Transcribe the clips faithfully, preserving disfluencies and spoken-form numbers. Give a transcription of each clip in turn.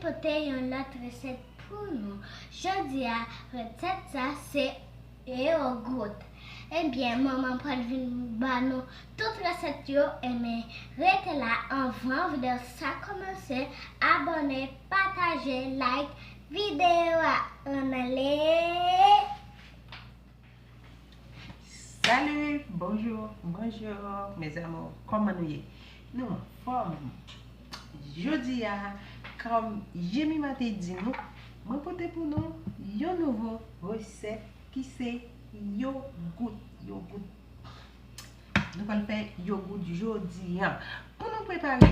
pote yon lòt resèt pou nou. Jodi a, resèt sa se yogout. Ebyen, manman pral vin ba nou tout resèt yo, ebyen, rete la. Anvan videyo sa kòmanse, abòne, pataje, like videyo a. Ann ale! Salut, bonjour, bonjour, mes amours, kòman nou ye? Nou anfòm? Jodi a, kòm Jemima te di nou, mwen pote pou nou yon nouvo resèt ki se yogout, yogout. Nou pral fè yogout jodi a. Pou nou prepare,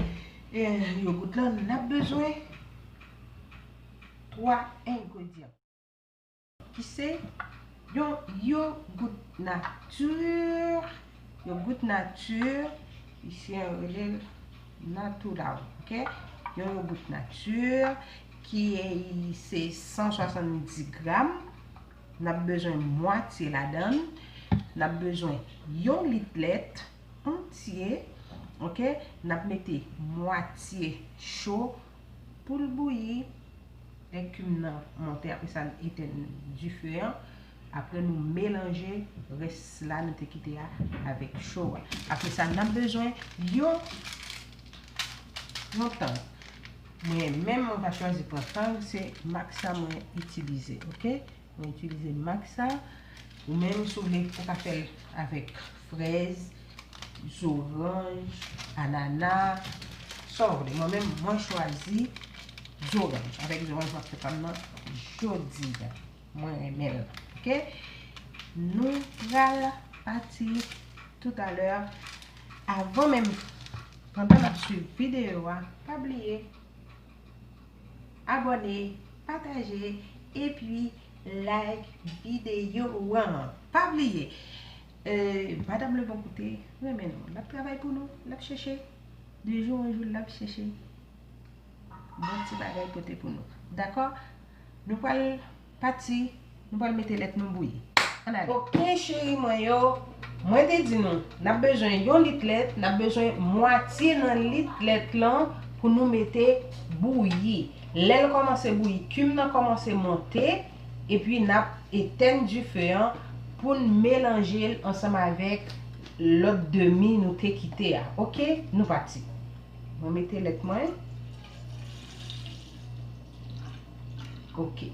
eh, yogout lan, n ap bezwen twa engredyan. Ki se yon yogout nati, yogout nati, isi yo rele l natural, ok? Yon yogout nati ki se san swasanndis gram. N ap bezwen mwatye ladan l. N ap bezwen yon lit lèt antye, ok? N ap mete mwatye cho pou l bouyi. Lè kim nan monte, apre sa, n etèn dife an. Apre, nou melanje rès la nou te kite a avèk cho a. Apre sa, n ap bezwen yon, yon tang. Mwen menm, mwen pa chwazi pran tang, se mak sa mwen itilize, ok? Mwen itilize mak sa. Ou menm, si w vle, ou ka fè l avèk frèz, zoranj, anana, sa w vle. Mwen menm, mwen chwazi zoranj. Avèk zoranj, m ap fè pa m nan jodi a. Mwen renmen l. Ok? Nou pral pati toutalè. Avan menm, pandan n ap swiv videyo a, pa bliye abòne, pataje, epi like videyo an. Pa bliye, eh, Madame Le Bon Côté renmen nou. L ap travay pou nou, l ap chèche. De jou an jou, l ap chèche bon ti bagay pote pou nou. Dakò? Nou pral pati, nou pral mete lèt nou bouyi. Ann ale. Ok, cheri mwen yo, mwen te di nou, n ap bezwen yon lit lèt, n ap bezwen mwatye nan lit lèt lan pou nou mete bouyi. Lè l kòmanse bouyi, kim nan kòmanse monte, epi n ap etèn dife an pou n melanje l ansanm avèk lòt demi nou te kite a. Ok, nou pati. Mwen mete lèt mwen. Ok.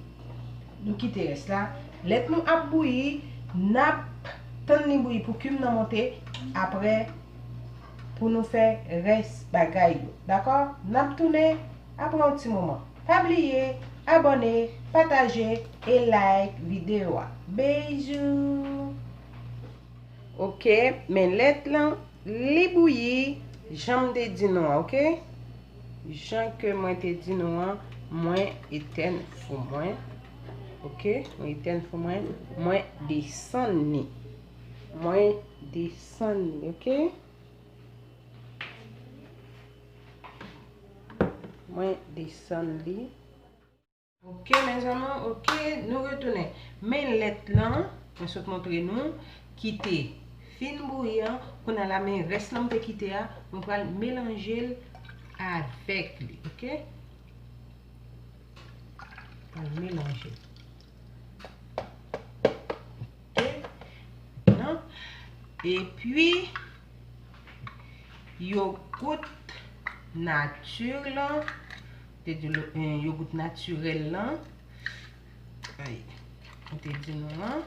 Nou kite rès la. Lèt nou ap bouyi, n ap tann li bouyi pou kim nan monte. Apre, pou nou fè rès bagay yo. Dakò? N ap tounen apre yon ti moman. Pa bliye abòne, pataje e like videyo a. Bejou! Ok, men lèt lan, li bouyi, jan m te di nou an, ok? Jan ke mwen te di nou an, mwen etèn fou mwen. Ok, mwen etèn fou mwen, mwen desann li. Mwen desann li, ok? Mwen desann li. Ok, mes amours, ok, nou retounen. Men lèt lan, mwen sot montre nou, ki te fin bouyi an, kounye a la, men rès lan m te kite a, mwen pral melanje l avèk li, ok? Pral melanje. Ok? Non? Epi, yogout nati lan, te di lo-, eh, yogout natirèl lan. Ay, mwen te di nou an.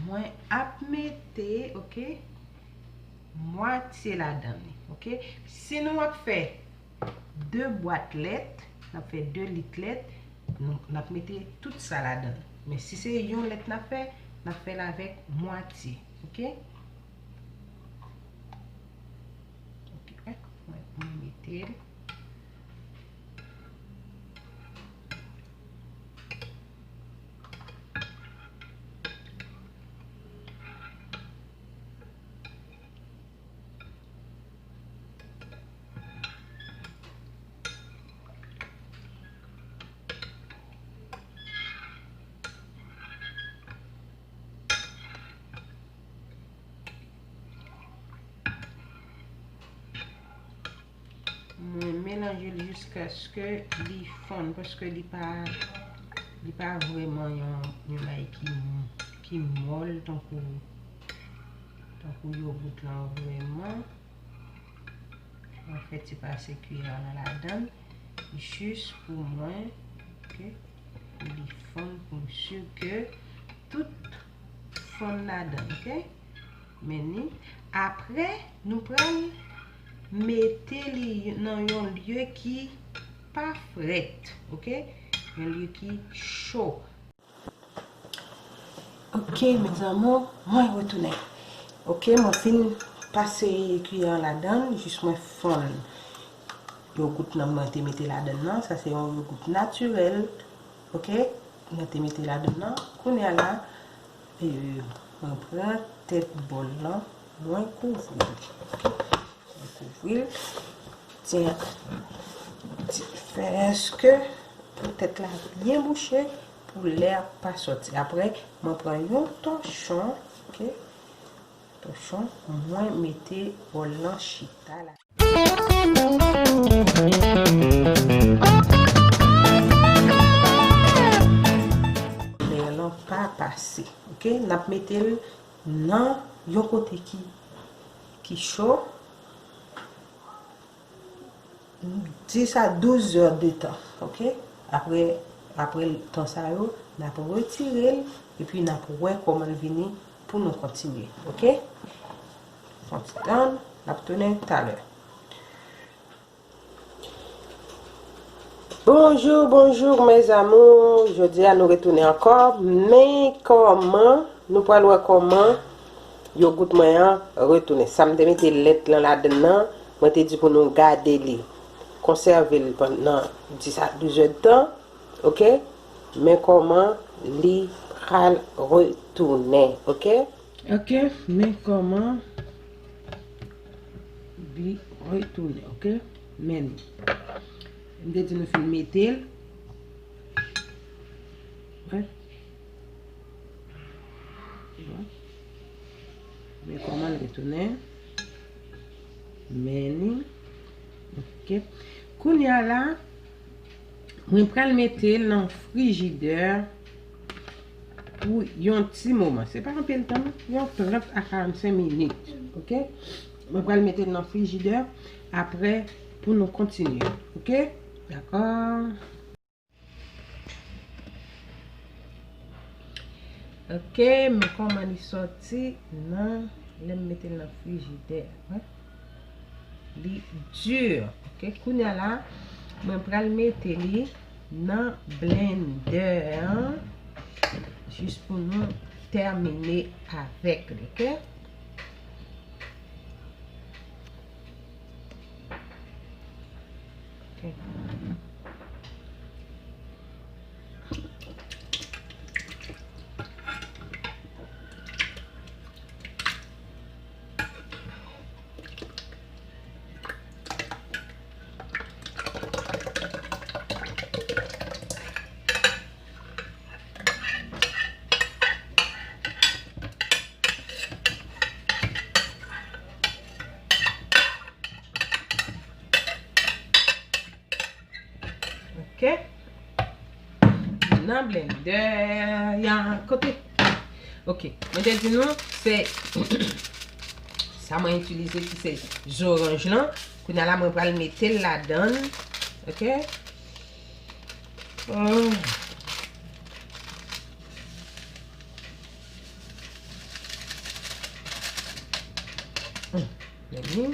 Mwen ap mete, ok, mwatye ladan li, ok? Si nou ap fè de bwat lèt, n ap fè de lit lèt, nou, n ap mete tout sa ladan. Men si se yon lèt n ap fè, n ap fè l avèk mwatye, ok? Ok, mwen, mwen mete l. Mwen Melanje l jiskaske li fonn, paske li pa, li pa vrèman yon, yon bagay ki, ki mòl, tankou, tankou yogourt lan vrèman. Mwen fè ti pase kiyè an nan ladann, jis pou mwen, ok, pou li fonn, pou m si ke tout fonn ladann, ok? Men ni, apre, nou pral mete li nan yon lye ki pa frèt, ok? Yon lye ki cho. Ok, mes amours, mwen retounen. Ok, mwen fin pase kiyè an ladann, jis mwen fonn yogourt lan mwen te mete ladann nan. Sa se yon yogourt natirèl, ok, mwen te mete ladann nan. Kounye a la, e, mwen pran tèt bòl lan, mwen kouvri l. Ok, mwen kouvri l. Ti, ti fè èske pou tèt la byen bouche, pou lè a pa sòti. Apre, mwen pran yon tòchon, ok, tòchon, mwen mete bòl lan chita la. Lè lan pa pase, ok, n ap mete l nan yon kote ki, ki cho. Dis a douz è de tan, ok? Apre, apre tan sa yo, n ap retire l, epi n ap wè kòman l vini pou nou kontinye, ok? Fè yon ti tann, n ap tounen talè. Bonjou, bonjou, mes amours. Jodi a, nou retounen ankò. Men kòman, nou pral wè kòman yogourt mwen an retounen. Sa m te mete lèt lan ladann nan, mwen te di pou nou gade li, konsève l pandan dis a douz è de tan, ok? Men kòman li pral retounen, ok? Ok, men kòman li retounen, ok? Men li. M te di nou fin mete l. Wè. Wè. Men kòman l retounen. Men li. Ok. Kounye a la, mwen pral mete l nan frijidè pou yon ti moman. Se pa anpil tan, non. Yon trant a karannsenk minit. Ok? Mwen pral mete l nan frijidè. Apre, pou nou kontinye. Ok? Dakò? Ok, men kòman li sòti nan, lè m mete l nan frijidè a. Li di. Ok, kounye a la, mwen pral mete li nan blendè an, jis pou nou tèmine avèk li, ok? Ok. Ok. Nan blendè a, kote? Ok. Mwen te di nou, se sa mwen itilize ki se zoranj lan. Kounye a la, mwen pral mete l ladann. Ok. Oh. Mm. Men li.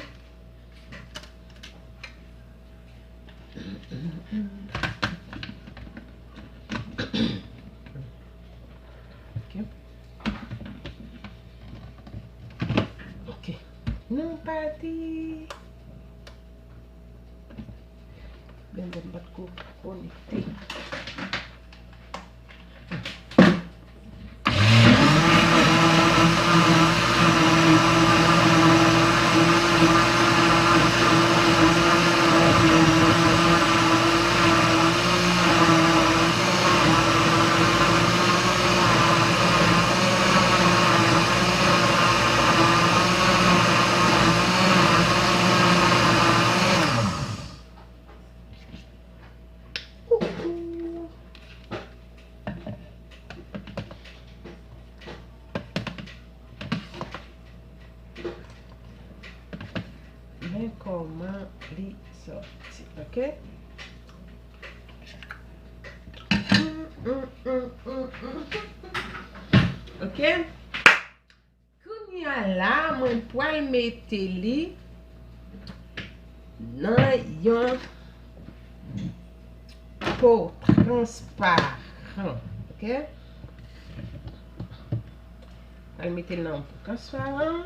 Ok. Ok. Nou pati. Byen, byen, m pa t ko konekte. Kòman li sòti, ok? Ok? Kounye a la, mwen pral mete li nan yon po transparan, ok? Pral mete l nan yon po transparan.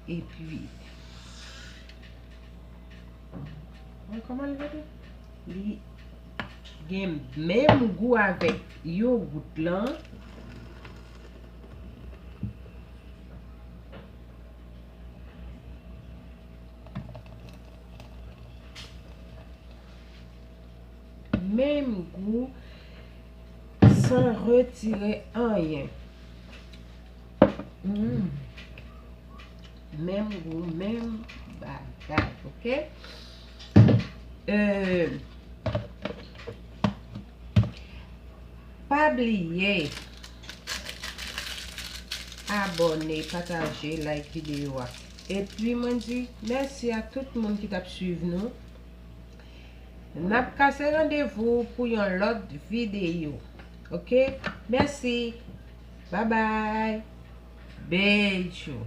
Epi, wè kòman l rete? Li gen menm gou avèk yogourt lan. Menm gou, san retire anyen. Mm. Menm gou, menm bagay, ok? Euh, pa bliye abòne, pataje, like videyo a. Epi mwen di mèsi a tout moun ki t ap swiv nou. N ap kase randevou pou yon lòt videyo. Ok? Mèsi. Babay. Beijo.